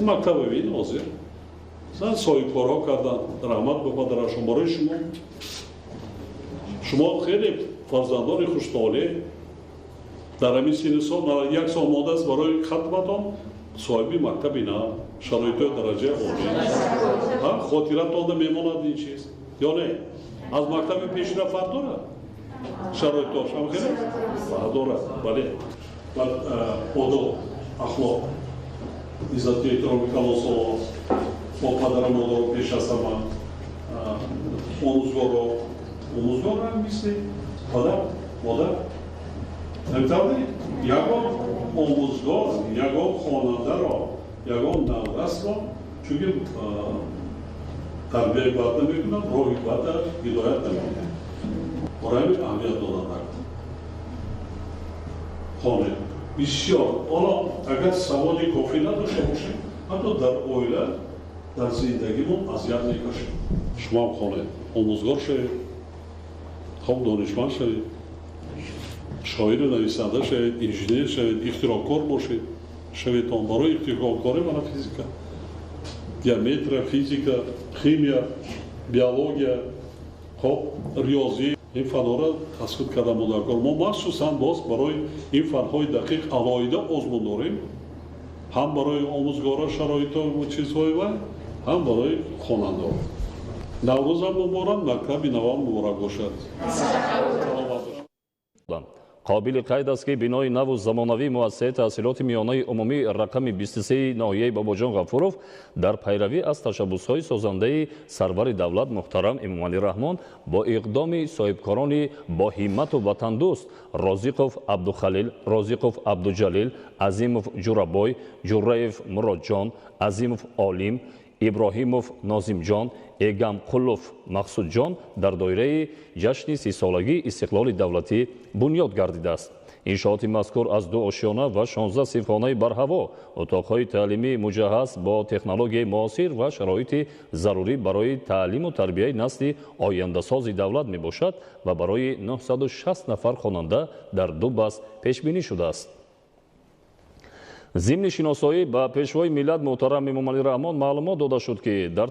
Ин мактаба бин ҳозир. Масалан, соҳибкорҳо карданд, раҳмат ба падарашон барои шумо. Шумо хеле фарзандони хуштолеъ дар ҳамин синну сол, як сол мондааст барои хатматон, соҳиби мактаби нав, шароитҳои дараҷаи олӣ. Хотиратонда мемонад ин чиз ё не? Аз мактаби пешина фарқ дорад? Шароитҳош ҳам хеле фарқ дорад, бале. Баъд одоб, ахлоқ, иззату эҳтироми калонсолон, бо падару модаро пеш аз ҳама, омӯзгоро, омӯзгорам мисли падар, модар. Наметавонӣ ягон омӯзгор, ягон хонандаро, ягон наврасро, чунки тарбияи бад намекунад, роҳи бада ҳидоят намекунад. Барои ҳамин аҳамият доданд. Хонед бисёр. Ҳоло агар саводи кофӣ надошта бошем, ҳатто дар оила, дар зиндагимон азият мекашем. Шумоам хонед, омӯзгор шавед, хоб донишманд шавед, шоиру нависанда шавед, инженер шавед, ихтироъкор бошед, шаведтон. Барои ихтироъкорӣ мана физика, геометрия, физика, химия, биология, хоб риёзӣ, ин фанҳоро аз худ карда модаркор. Мо махсусан боз барои ин фанҳои дақиқ алоҳида озмун дорем, ҳам барои омӯзгора шароитҳо ва чизҳои вай, ҳам барои хонандаҳо. Наврӯзам муборак, мактаби навам муборак бошад. Қобили қайд аст, ки бинои наву замонавии муассисаи таҳсилоти миёнаи умумӣ рақами 23 ноҳияи Бобоҷон Ғафуров дар пайравӣ аз ташаббусҳои созандаи сарвари давлат муҳтарам Эмомалӣ Раҳмон бо иқдоми соҳибкорони боҳиммату ватандӯст Розиқов Абдухалил, Розиқов Абдуҷалил, Азимов Ҷурабой, Ҷурраев Муродҷон, Азимов Олим, Иброҳимов Нозимҷон, Эгамқулов Мақсудҷон дар доираи ҷашни 30-солагии истиқлоли давлатӣ бунёд гардидааст. Иншооти мазкур аз 2 ошёна ва 16 синфхонаи барҳаво, утоқҳои таълимӣ муҷаҳҳаз бо технологияи муосир ва шароити зарурӣ барои таълиму тарбияи насли ояндасози давлат мебошад ва барои 960 нафар хонанда дар 2 бас пешбинӣ шудааст. Зимни шиносоӣ ба пешвои миллат муҳтарам Эмомалӣ Раҳмон маълумот дода шуд, ки дар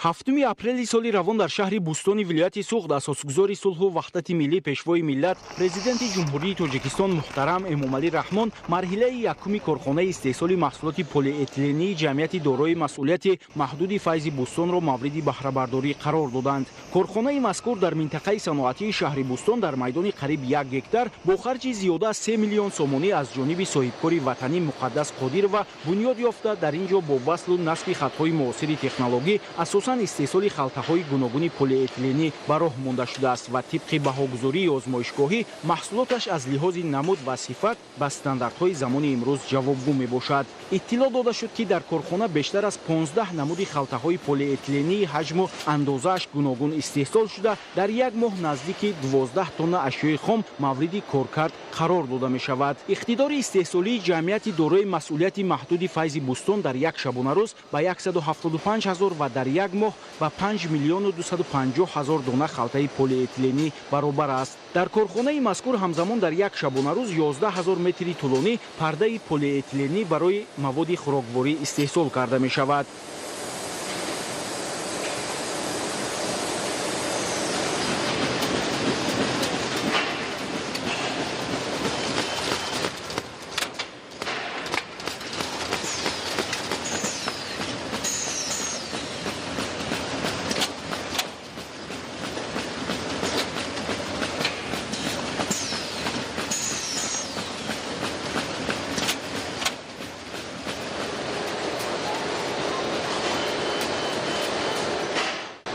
7 апрели соли равон дар шаҳри Бӯстони вилояти Суғд асосгузори сулҳу ваҳдати миллӣ, пешвои миллат, президенти Ҷумҳурии Тоҷикистон муҳтарам Эмомалӣ Раҳмон марҳилаи якуми корхонаи истеҳсоли маҳсулоти полиэтилении ҷамъияти дорои масъулияти маҳдуди Файзи Бӯстонро мавриди баҳрабардорӣ қарор доданд. Корхонаи мазкур дар минтақаи саноатии шаҳри Бӯстон дар майдони қариб 1 гектар бо харҷи зиёда аз 3 миллион сомонӣ аз ҷониби соҳибкори ватанӣ Муқаддас Қодирова бунёд ёфта, дар ин ҷо бо васлу насби хатҳои муосири технологӣ асосан истеҳсоли халтаҳои гуногуни полиэтиленӣ ба роҳ монда шудааст ва тибқи баҳогузории озмоишгоҳӣ маҳсулоташ аз лиҳози намуд ва сифат ба стандартҳои замони имрӯз ҷавобгӯ мебошад. Иттилоъ дода шуд, ки дар корхона бештар аз 15 намуди халтаҳои полиэтилении ҳаҷму андозааш гуногун истеҳсол шуда, дар як моҳ наздики 12 тонна ашёи хом мавриди коркард қарор дода мешавад. Иқтидори истеҳсолии ҷамъияти дорои масъулияти маҳдуди Файзи Бӯстон дар як шабонарӯз ба 175 ҳазор ва дар як моҳ ба 5 250 000 дона халтаи полиэтиленӣ баробар аст. Дар корхонаи мазкур ҳамзамон дар як шабонарӯз 11 ҳазор метри тӯлонӣ пардаи полиэтиленӣ барои маводи хӯрокворӣ истеҳсол карда мешавад.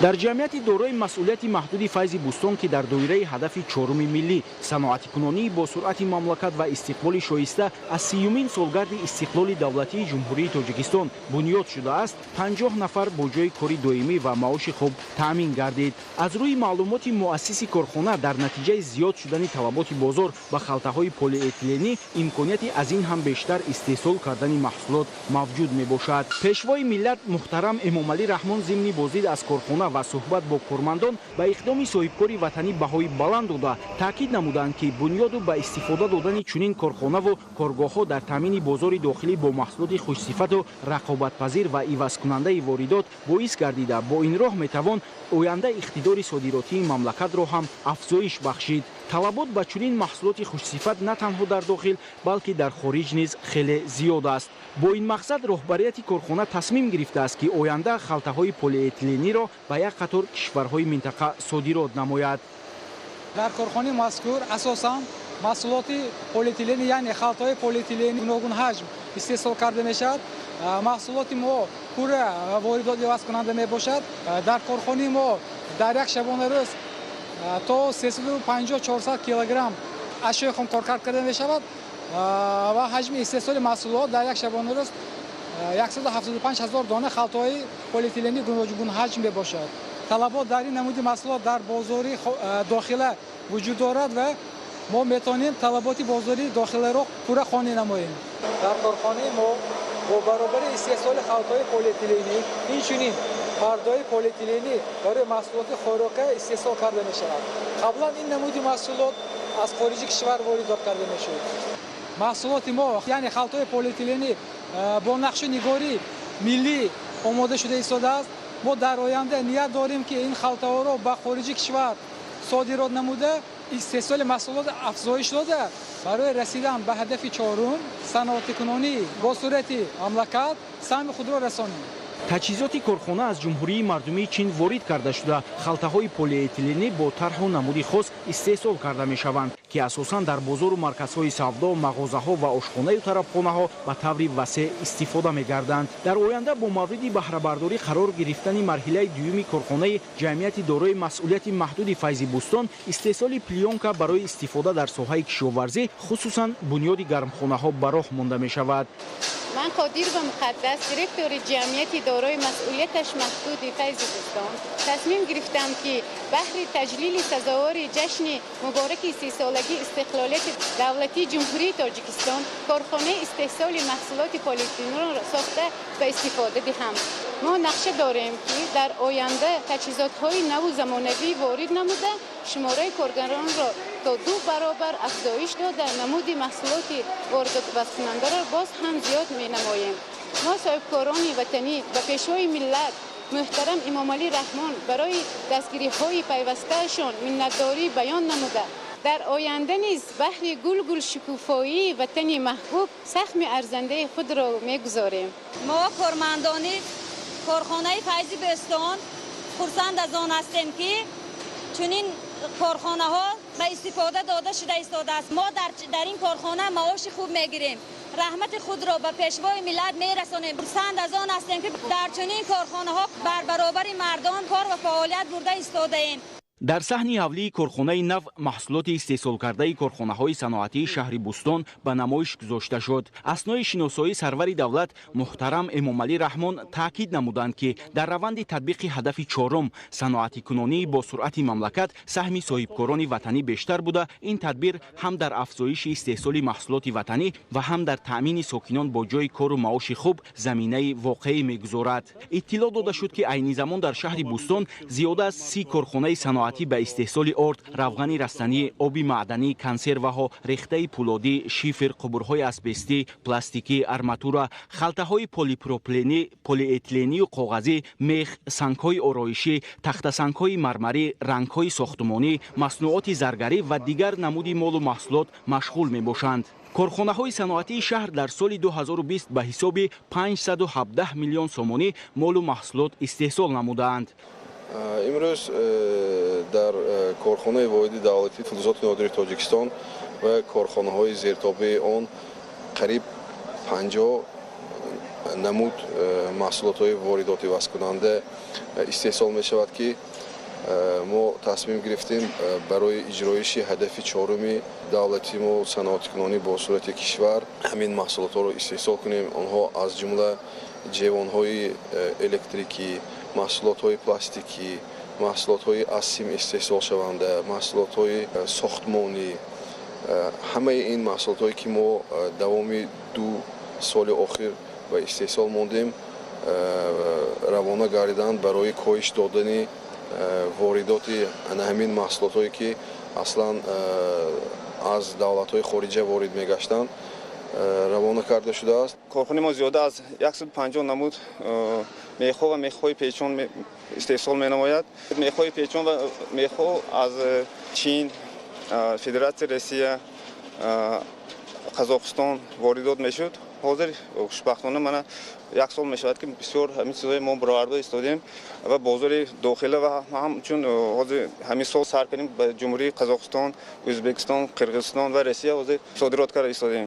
Дар ҷамъияти дорои масъулияти маҳдуди Файзи Бӯстон, ки дар доираи ҳадафи чоруми миллӣ саноатикунонии бо суръати мамлакат ва истиқболи шоиста аз 30-умин солгарди истиқлоли давлатии Ҷумҳурии Тоҷикистон бунёд шудааст, 50 нафар бо ҷойи кори доимӣ ва маоши хуб таъмин гардид. Аз рӯи маълумоти муассиси корхона, дар натиҷаи зиёд шудани талаботи бозор ба халтаҳои полиэтиленӣ имконияти аз ин ҳам бештар истеҳсол кардани маҳсулот мавҷуд мебошад. Пешвои миллат муҳтарам Эмомалӣ Раҳмон зимни боздид аз корхона корхона ва суҳбат бо кормандон ба иқдоми соҳибкори ватанӣ баҳои баланд дода, таъкид намуданд, ки бунёду ба истифода додани чунин корхонаву коргоҳҳо дар таъмини бозори дохилӣ бо маҳсулоти хушсифату рақобатпазир ва ивазкунандаи воридот боис гардида, бо ин роҳ метавон оянда иқтидори содиротии мамлакатро ҳам афзоиш бахшид. Талабот ба чунин маҳсулоти хушсифат на танҳо дар дохил, балки дар хориҷ низ хеле зиёд аст. Бо ин мақсад роҳбарияти корхона тасмим гирифтааст, ки оянда халтаҳои полиэтилениро ба як қатор кишварҳои минтақа содирот намояд. Дар корхонаи мазкур асосан маҳсулоти полиэтилени, яъне халтаҳои полиэтилени гуногунҳаҷм истеҳсол карда мешавад. Маҳсулоти мо пурра воридот ивазкунанда мебошад. Дар корхонаи мо дар як шабонарӯз то 350-400 килограмм ашёи хом коркард карда мешавад ва ҳаҷми истеҳсоли маҳсулот дар як шабонарӯз 175 ҳазор дона халтаҳои полиэтилени гуногунҳаҷм мебошад. Талабот дар ин намуди маҳсулот дар бозори дохила вуҷуд дорад ва мо метавонем талаботи бозори дохиларо пурра қонеъ намоем. Дар корхонаи мо бо баробари истеҳсоли халтаҳои полиэтиленӣ инчунин пардаҳои полиэтиленӣ барои маҳсулоти хӯрока истеҳсол карда мешавад. Қаблан ин намуди маҳсулот аз хориҷи кишвар воридот карда мешуд. Маҳсулоти мо, яъне халтаҳои полиэтиленӣ, бо нақшу нигори миллӣ омода шуда истодааст. Мо дар оянда ният дорем, ки ин халтаҳоро ба хориҷи кишвар содирот намуда, истеҳсоли маҳсулот афзоиш дода, барои расидан ба ҳадафи чорум саноатикунонӣ бо суръати мамлакат саҳми худро расонем. Таҷҳизоти корхона аз Ҷумҳурии Мардумии Чин ворид карда шуда, халтаҳои полиэтиленӣ бо тарҳу намуди хос истеҳсол карда мешаванд, ки асосан дар бозору марказҳои савдо, мағозаҳо ва ошхонаю тарабхонаҳо ба таври васеъ истифода мегарданд. Дар оянда бо мавриди баҳрабардорӣ қарор гирифтани марҳилаи дуюми корхонаи ҷамъияти дорои масъулияти маҳдуди Файзи Бӯстон, истеҳсоли плёнка барои истифода дар соҳаи кишоварзӣ, хусусан бунёди гармхонаҳо, ба роҳ монда мешавад. Ман Қодирова Муқаддас, директори ҷамъияти дорои масъулияташ маҳдуди Файзи Бӯстон, тасмим гирифтам, ки баҳри таҷлили сазовори ҷашни мубораки 30-солагии истиқлолияти давлатии Ҷумҳурии Тоҷикистон корхонаи истеҳсоли маҳсулоти полиэтиленро сохта ба истифода диҳам. Мо нақша дорем, ки дар оянда таҷҳизотҳои наву замонавӣ ворид намуда, шумораи коргаронро то 2 баробар афзоиш дода, намуди маҳсулоти воридотивазкунандаро боз ҳам зиёд менамоем. Мо, соҳибкорони ватанӣ, ба Пешвои миллат муҳтарам Эмомалӣ Раҳмон барои дастгириҳои пайвастаашон миннатдорӣ баён намуда, дар оянда низ баҳри гулгул шукуфоии ватани маҳбуб саҳми арзандаи худро мегузорем. Мо, кормандони корхонаи Файзи Бӯстон, хурсанд аз он ҳастем, ки чунин корхонаҳо ба истифода дода шуда истодааст. Мо дар ин корхона маоши хуб мегирем. Раҳмати худро ба Пешвои миллат мерасонем. Хурсанд аз он ҳастем, ки дар чунин корхонаҳо бар баробари мардон кор ва фаъолият бурда истодаем. Дар саҳни ҳавлии корхонаи нав маҳсулоти истеҳсолкардаи корхонаҳои саноатии шаҳри Бӯстон ба намоиш гузошта шуд. Аснои шиносоӣ сарвари давлат муҳтарам Эмомалӣ Раҳмон таъкид намуданд, ки дар раванди татбиқи ҳадафи чорум саноатикунонии бо суръати мамлакат саҳми соҳибкорони ватанӣ бештар буда, ин тадбир ҳам дар афзоиши истеҳсоли маҳсулоти ватанӣ ва ҳам дар таъмини сокинон бо ҷойи кору маоши хуб заминаи воқеӣ мегузорад. Иттилоъ дода шуд, ки айни замон дар шаҳри Бӯстон зиёда аз 30 корхонаи саноатӣ ба истеҳсоли орд, равғани растанӣ, оби маъданӣ, консерваҳо, рехтаи пӯлодӣ, шифер, қубурҳои асбестӣ, пластикӣ, арматура, халтаҳои полипропиленӣ, полиэтилению коғазӣ, мех, сангҳои ороишӣ, тахтасангҳои мармарӣ, рангҳои сохтумонӣ, маснуоти заргарӣ ва дигар намуди молу маҳсулот машғул мебошанд. Корхонаҳои саноатии шаҳр дар соли 2020 ба ҳисоби 517 миллион сомонӣ молу маҳсулот истеҳсол намудаанд. Имрӯз дар корхонаи воҳиди давлатии филизоти нодири Тоҷикистон ва корхонаҳои зертобеи он қариб 50 намуд маҳсулотҳои воридотивазкунанда истеҳсол мешавад, ки мо тасмим гирифтем барои иҷроиши ҳадафи чоруми давлати мо саноатикунонӣ бо суръати кишвар ҳамин маҳсулотҳоро истеҳсол кунем. Онҳо аз ҷумла ҷевонҳои электрикӣ, маҳсулотҳои пластикӣ, маҳсулотҳои аз сим истеҳсолшаванда, маҳсулотҳои сохтмонӣ. Ҳамаи ин маҳсулотҳое, ки мо давоми 2 соли охир ба истеҳсол мондем, Равона гардиданд барои коҳиш додани воридоти ана ҳамин маҳсулотҳое, ки аслан аз давлатҳои хориҷа ворид мегаштанд, равона карда шудааст. Корхонаи мо зиёда аз 150 намуд мехҳо ва мехҳои печон истеҳсол менамояд. Мехҳои печон ва мехҳо аз Чин, Федератсияи Россия, Қазоқистон воридот мешуд. Ҳозир, хушбахтона, мана як сол мешавад, ки бисёр ҳамин чизҳои мо бароварда истодем ва бозори дохила ва ҳамчун ҳозир ҳамин сол сар кардем, ба Ҷумҳурии Қазоқистон, Ӯзбекистон, Қирғизистон ва Россия ҳозир содирот карда истодем.